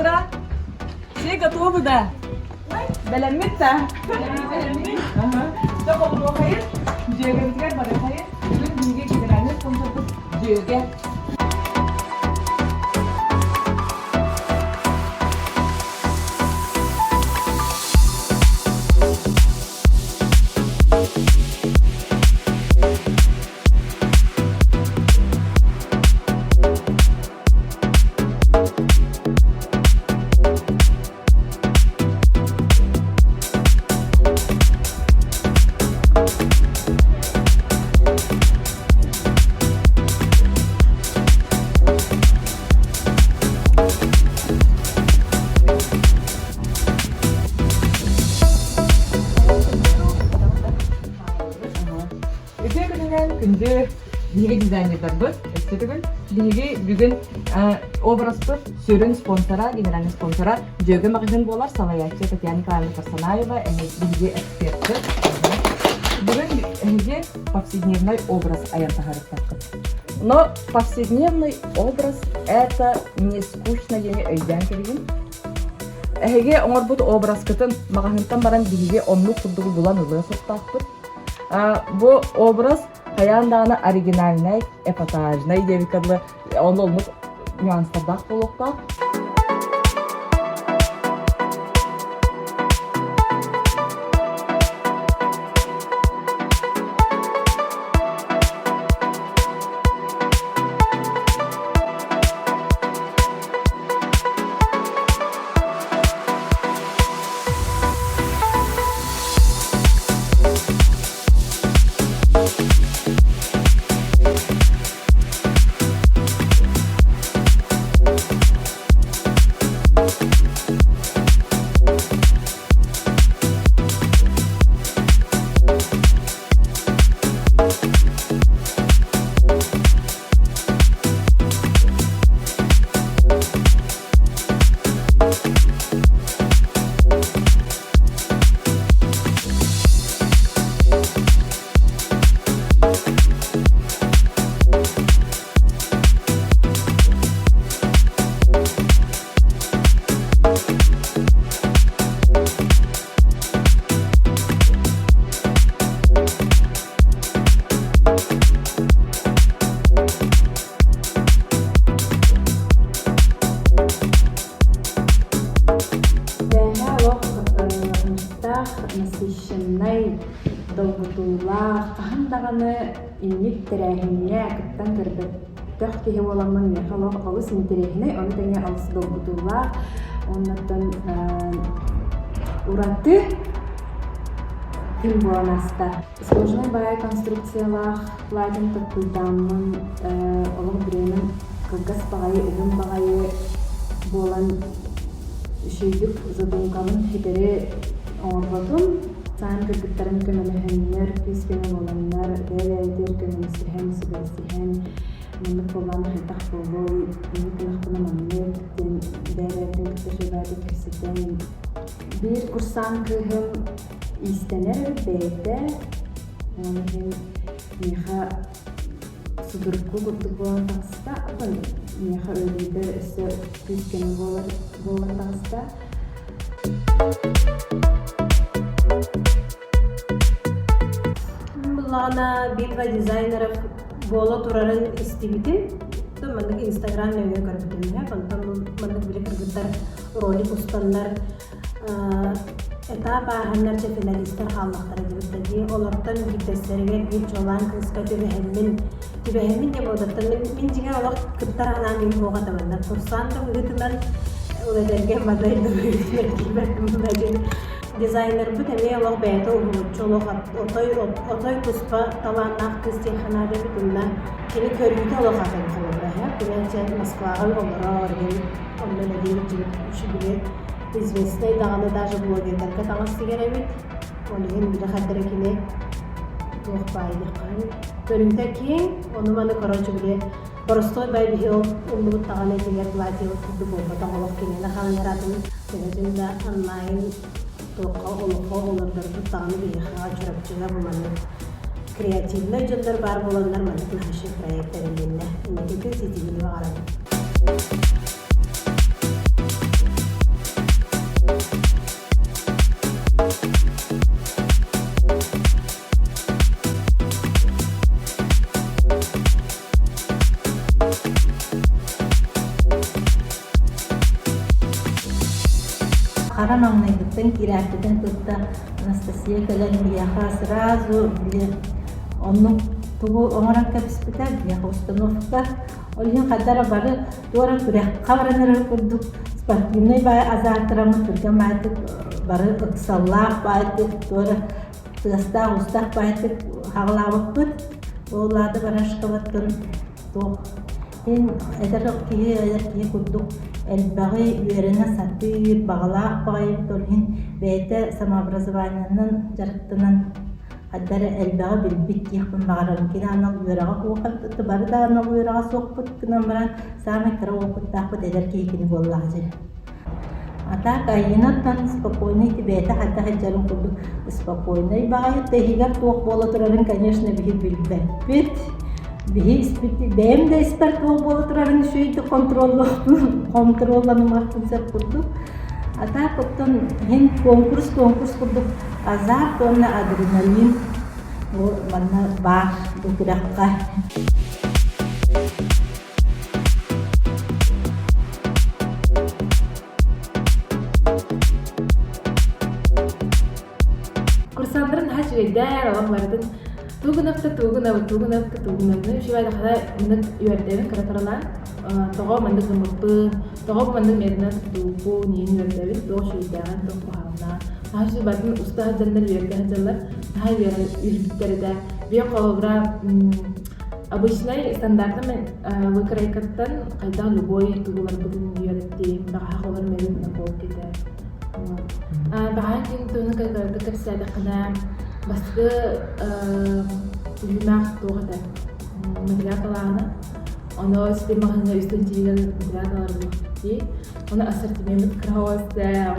утра! Все готовы, да? Бэлэммит да? Дьэ холбуохайын, дьүөгэбитигэр барыахайын. Бүгүн биһиги генеральный спонсорбут Дьүөгэ. Үтүө күнүнэн күндү биһиги дизайнердарбыт өссө төгүл биһиги бүгүн образпыт сүрүн спонсора, генеральный спонсора Дьүөгэ маҕаһыын буолар салайааччы Татьяна Николаевна Карсанаева, биһиги эксперты. Бүгүн эһиги повседневный образ айан таһаарыктаххыт. Но повседневный образ это не скучно диэни өйдөөн кэбиһин. Эһиги оҥорбут образкытын маҕаһыынтан баран биһиги оннук курдугу булан ылыа суохтаахпыт. Бу образ хайаан даҕаны оригинальнай, эпатажнай диэбиккэ дылы Онно оннук нюанстардаах буолуохтаах. Бэҕэһээ олох ынырыктаах, насыщеннай, долгутуулаах, хаһан даҕаны инник тэрээһиҥҥэ кыттан көрбөтөх киһи буоламмын миэхэ олох олус интэриэһинэй, ону тэҥэ олус долгутуулаах уоннаттан ураты күн буолан ааста. Сложнай баайы конструкциялаах платин толкуйдааммын олох бириэмэм кылгас баҕайы, уһун баҕайы буолан үчүгэйдик задумкабын ситэри оҥорботум. Саан кыргыттарым көмөлөһөннөр, күүс-көмө буоланнар, бэйэ-бэйэтигэр көмөлөсүһэн, сүбэлсиһэн, маннык буоллаҕына хайдах буолуой, инник гынахпына маннык диэн бэйэ-бэйэбитин кытта үчүгэйдик кэпсэтэн Биир курсаан кыыһым иистэнэр бэйэтэ, ол иһин миэхэ судургу курдук буолан таҕыста. Оттон миэхэ үлэлиирбэр өссө күүс-көмө буолар буолан таҕыста. Былаана битва дизайнеров буола турарын истибитим. Маннык Инстаграм нөҥүө көрбүтүм. Онтон маннык били кыргыттар ролик устаннар этап ааһаннар дьэ финалистар хааллахтара диэбиттэр дии. Олортон биирдэстэригэр биир чуолаан кыыска түбэһэммин түбэһэммин диэн буолбаттан мин, мин дьиҥэр олох кыттар санаам мин суох этэ манна. Курсант да быһыытынан ол эдэргэ модель да быһыытынан киирбэппин диэн Дизайнербыт эмиэ олох бэйэтэ уһулуччу олох отой, отой туспа талааннаах кыыс диэн санаата эбит уонна кини көрүүтэ олох атын холобура иһэр. Кини Москваҕа олорор диэн онно үлэлиир үчүгэй известный даҕаны даже блогердарга таҥас тигэр эбит. Ол иһин били хардары кини туох баай диэххэ көрүүтэ киэҥ, ону-маны короче били боростуой бай биһи ол умнубут даҕаны этигэр платьебыт курдук буолбатах олох кинини хаалларатын төһөтүн да онлайн туохха олоххо олордорбут даҕаны биһиэхэ Чурапчыга бу маннык креативнай дьоннор баар буоланнар маннык наһашы проект тэрилиннэ. Инникитин ситиһиини баҕарабын. Хара маҥнайгыттан киирээппитин кытта Анастасия кэлэн биһиэхэ сразу били оннук тугу оҥорон кэбиспитэ, биһиэхэ установка. Ол иһин хайда эрэ бары туора күрэххэ баран эрэр курдук спортивнай баай азартыраммыт түргэн баайдык бары ыксаллаах баайдык туора тыастаах-уустаах баайдык хаҕылаабыппыт. Ол аата Барашковаттан туох Эн эдэр киһи эдэр киһи курдук элбэҕи үөрэнэ сатыыр, баҕалаах баҕайыбыт ол иһин бэйэтэ самообразованиенан дьарыктанан хайдах эрэ элбэҕи билбит диэхпин баҕарабын. Кини анал үөрэҕэ суох эбит, бары да анал үөрэҕэ суохпут гынан баран саамай кыра уопуттаахпыт эдэр киһи кини буоллаҕа дьэ. А так Айыынаттан спокойный бэйэтэ хайдах сылдьарын курдук спокойный баҕайы иһигэр туох буола турарын конечно биһи билбэппит. Биһи испит бэйэм да испэр туох буола турарын үчүгэйдик контроллуохпун контролланымыахпын сөп курдук. А так оттон иһин конкурс конкурс курдук азарт уонна адреналин бу манна баар бу күрэххэ. Курсаннарын наһаа үчүгэйдэр, олох барытын тугунапта тугунабыт, тугунапта тугунабын. Үчүгэй хата маннык үөрдэбин кыра-кыралаан. Тоҕо маннык гыммыппын, тоҕо маннык методынан туттубуппун, иһин үөрдэбин, туох үчүгэйдээҕин, туох куһаҕаннаах. Наһаа үчүгэй барытын уста сылдьаннар үөрдэ сылдьаллар. Наһаа үөрбүттэр этэ. Биир холобура Обычнай стандартный выкройкаттан хайдах любой тугу барбытын үөрэттим, баҕаһах олор мэлин наколки этэ. Баҕаһын күн туһунан кыргыттар кэпсээтэххинэ, бастакы түһүмэх туох этэ? Материал талааһына. Ону сити маҕаһыыҥҥа үс тыһыынча материал таларбыт дии. Ону ассортимеммыт кыраһыас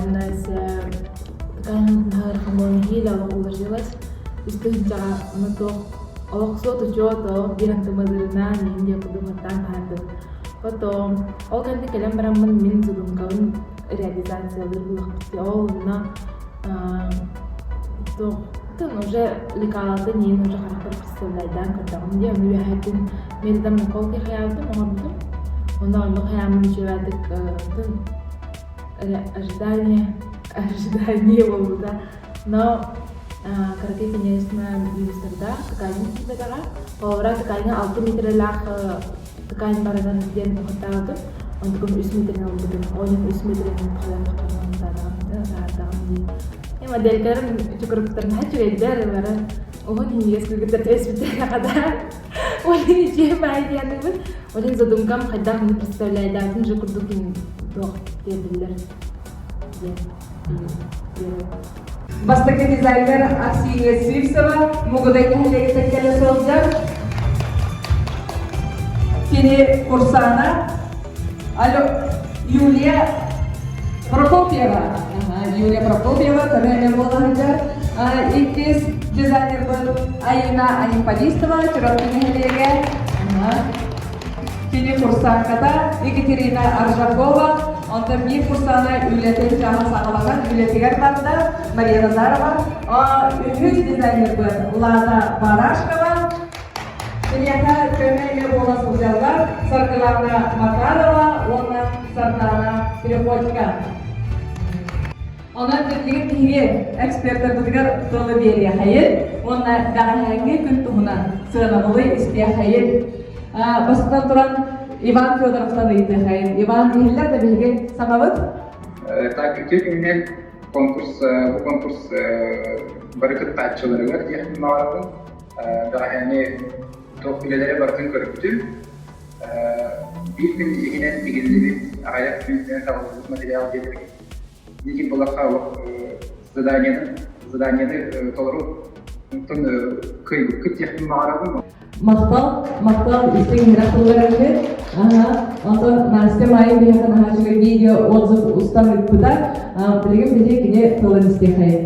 онно такая наһаа уложилась. Үс тыһыынчаҕа ону туох Олох суот-учуот, олох биир антымазырынан иһин диэн курдук хаттаан таһаардым. Потом, ол кэннэ кэлэн бараммын мин задумкабын реализациялыыр буоллахпыт. Ол онно туох уже лекалатын иһин уже харахпар представляйдаан көрдөҕүм дии. Ону үөһээтин методом наколки хайаабытым, оҥорбутум. Онно оннук хайааммын үчүгэйдик ожидание ожидание буолбута. Но кыракый конечно минустардаах тканин тиийбэтэҕэ. Холобура ткаҥҥа 6 метрэлээх ткань баранан диэн уһаттаабытым. Онтукум 3 метрин ылбытым. Ол иһин 3 метрин хайан таһаардаҕым дии. Э моделькаларым чукуруктарын наһаа үчүгэйдэр ылара. Уһун иһинигэс кыргыттар түбэспиттэр хата. Ол иһин үчүгэй баай диэнибин. Ол иһин задумкам хайдах маны представляйдаатын же курдук туох диэбиллэр диэн. Бастакы дизайнер Аксинья Сивцева Мугудай нэһилиэгиттэн кэлэ сылдьар. Кини курсана Юлия Прокопьева. Юлия Прокопьева көмө буола сылдьар. Иккис дизайнербыт Айына Анимполистова Чурапчы нэһилиэгэ. Кини курсантката Екатерина Аржакова, онтон биир курсана үлэтин чааһын саҕаланан үлэтигэр барда Мария Назарова, үһүс дизайнербыт Лана Барашкова, киниэхэ көмө буола сылдьаллар Саргылана Макарова уонна Сардана Переходько. Онон билигин биһиги экспертарбытыгар тылы биэриэхэйин уонна бэҕэһээҥҥи күн туһунан сыанабылы истиэхэйин. Бастатан туран Иван Федоровтан ыйытыахайын. Иван, иһиллэр да биһиги саҥабыт? Так, үтүө күнүнэн конкурс, бу конкурс бары кыттааччыларыгар диэхпин баҕарабын. Бэҕэһээҥҥи туох үлэлэри барытын көрбүтүм. Биир күн иһинэн тигиллибит аҕыйах күнүнэн талыллыбыт материал диэтэргит Дии булахха олох заданиены заданиены толору онтон кыайбыккыт диэхпин баҕарабын. Махтал, махтал истиҥ иһирэх тылларыгар. Аха, онтон Настя Майя биһиэхэ наһаа үчүгэй видео отзыв устан ыыппыта. Билигин биһиги кини тылын истиэхэйин.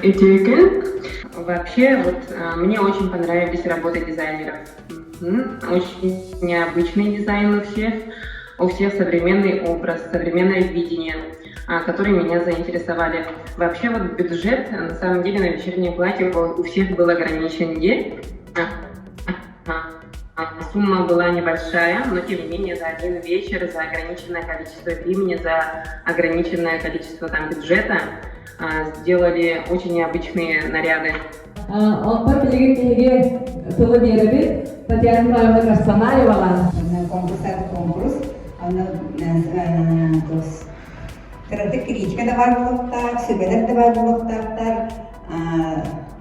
Үтүөкүн. Вообще, вот мне очень понравились работы дизайнеров. Очень необычный дизайн у всех. У всех современный образ, современное видение, которые меня заинтересовали. Вообще, вот бюджет, на самом деле, на вечернее платье у всех был ограничен. Сумма была небольшая, но тем не менее за один вечер, за ограниченное количество времени, за ограниченное количество там бюджета сделали очень необычные наряды. Онтон билигин биһиги тылы биэрэбит Татьяна Николаевна Карсанаеваҕа. Конкурс конкурс. Аны кыратык критика да баар буолуохтаах, сүбэлэр да баар буолуохтаахтар.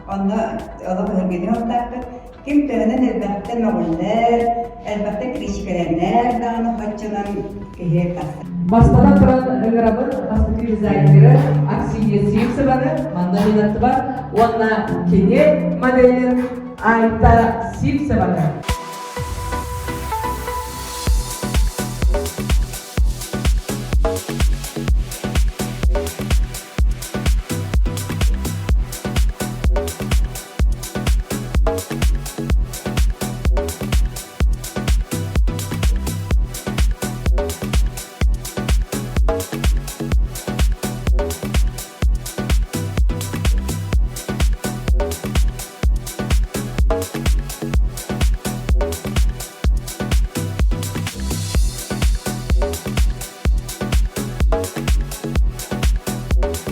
Онно олох өһүргэнии уохтаахпыт. Ким төһөнөн элбэхтэ мөҕүллэр, элбэхтэ критикэлэнэр даҕаны оччонон киһи тахсар. Бастатан туран ыҥырабын бастакы дизайнеры Аксинья Сивцеваны манна минаттыбар уонна кини моделин Айта Сивцеваны.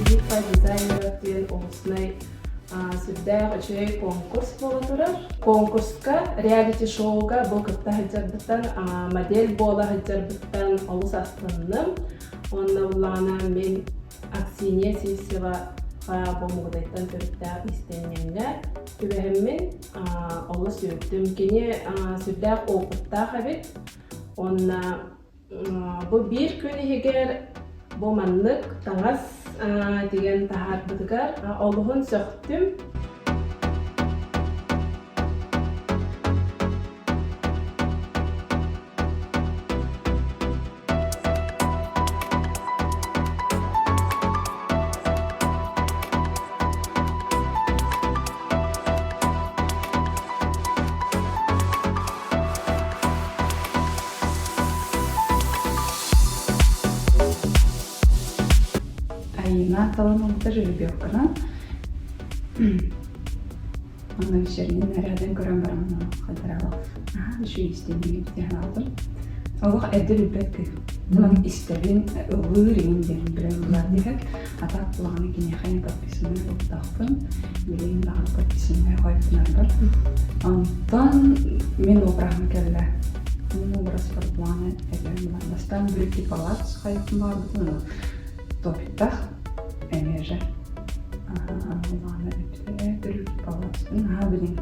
Битва дизайнеров диэн олуснай сүрдээх үчүгэй конкурс буола турар. Конкурска реалити-шоуга бу кытта сылдьарбыттан, модель буола сылдьарбыттан олус астынным. Уонна буллаҕына мин Аксинья Сивцева бу Мугудайтан төрүттээх иистэнньэҥҥэ түбэһэммин олус үөрдүм. Кини сүрдээх опыттаах эбит. Уонна Бу биир күн иһигэр бу маннык таҥас тигэн таһаарбытыгар олуһун сөхтүм. Айына талан ылбыта жеребьевканан Онно вечерний нарядын көрөн баран хадыралов наһаа үчүгэй истинник диэн аҕалдым. Олох эрдэ билбэт кыыс. Мунан истэбин, ыллыыр иҥин диэн билэн ыллаар диэхэ. А так улаҕаны киниэхэ не подписанный буолтахпын. Билигин даҕаны подписанный хойутунарбар. Онтон мин обраһым кэллэ. Мин образпар планы этэрин бастаан брюки палац хайытын баарбытын топиттах эмиэ же улаҕаны эппитэ брюки палац наһаа билин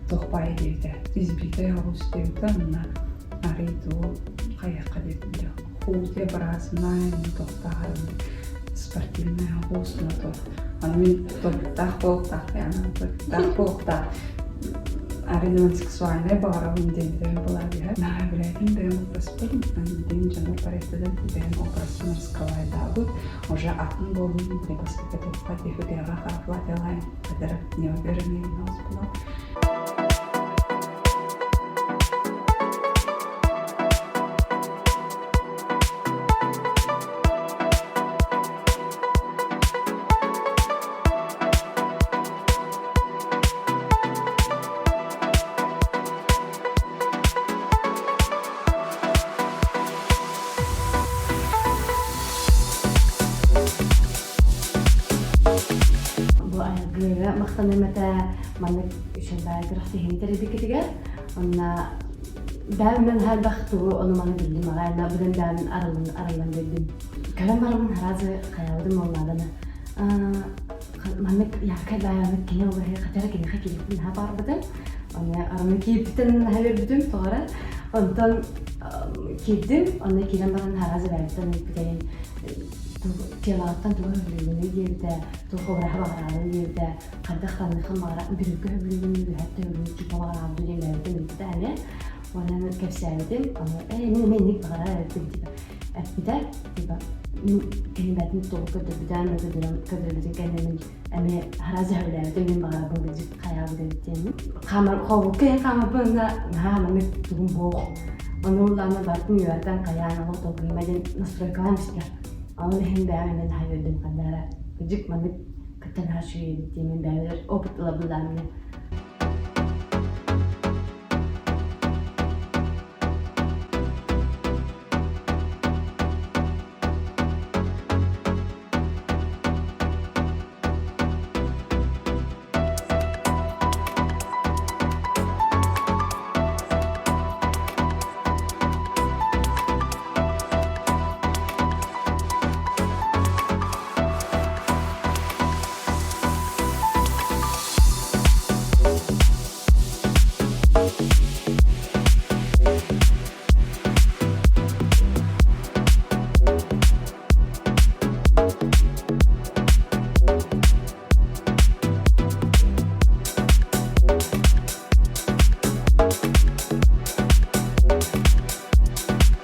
туох баайы диэбитэ избитэй оҕус диэбитэ онно арый туу хайыахха диэбитэ хуутеобразная тохтааҕар спортивная оҕус но то аны мин тобуктаах буолуктаах тобуктаах буолуктаах арыынан сексуальнай баҕарабын диэн бэйэм былаабыһа наһаа билээтим бэйэм образпын дин дьонор барыттыдан бэйэм образпын раскрывайдаабыт уже атын буолун били баскетболга дефидеҕа хаапла делаем неуверенный была. Бу айылгыга махтаныам этэ маннык үчүгэй күрэхтэһиини тэрийбиккитигэр. Онно бэйэм мен элбэх тугу ону-маны биллим аҕай, бүгүн бэйэм арыллан арыллан биэрдим. Кэлэн бараммын араас хайаабытым буоллаҕына маннык яркай баайаннык кини олоһуйа хатара киниэхэ киирбитин наһаа баҕарбытым. Онно арымы киирбитин наһаа үөрбүтүм тоҕо эрэ. Онтон киирдим, онно киирэн баран араас бэйэбиттэн ыйыппытайын телоҕуттан тугу сөбүлүүгүнүй диэбитэ, туох обраһа баҕараабын диэбитэ, хайдах таныаххын баҕара бүрүүкэ сөбүлүүгүн, үһэт сөбүлүүгүн, типа баҕараабын диэн бэйэбиттэн ыйыппыта эмиэ. Уонна кэпсээбитим, ону ээ мин эмиэ инник баҕарар эбиппин типа эппитэ, типа кини бэйэтин толук көрдөрбүтэ, көрдөрбүтүн кэннэ мин эмиэ араас сөбүлээбитим, мин баҕарабын кырдьык хайаабыт эбит диэммин. Хаамар холбукка иһин хаамарбын уонна наһаа маннык тугум буох. Ону улаана бартын үөрэтэн хайаан олох толкуйма диэн настройкалаан испитэ. Ол иһин бэйэм эмиэ наһаа үөрдүм ханна эрэ. Кырдьык маннык кытта наһаа үчүгэй эбит диэммин бэйэбэр опыт ылабыллааммын.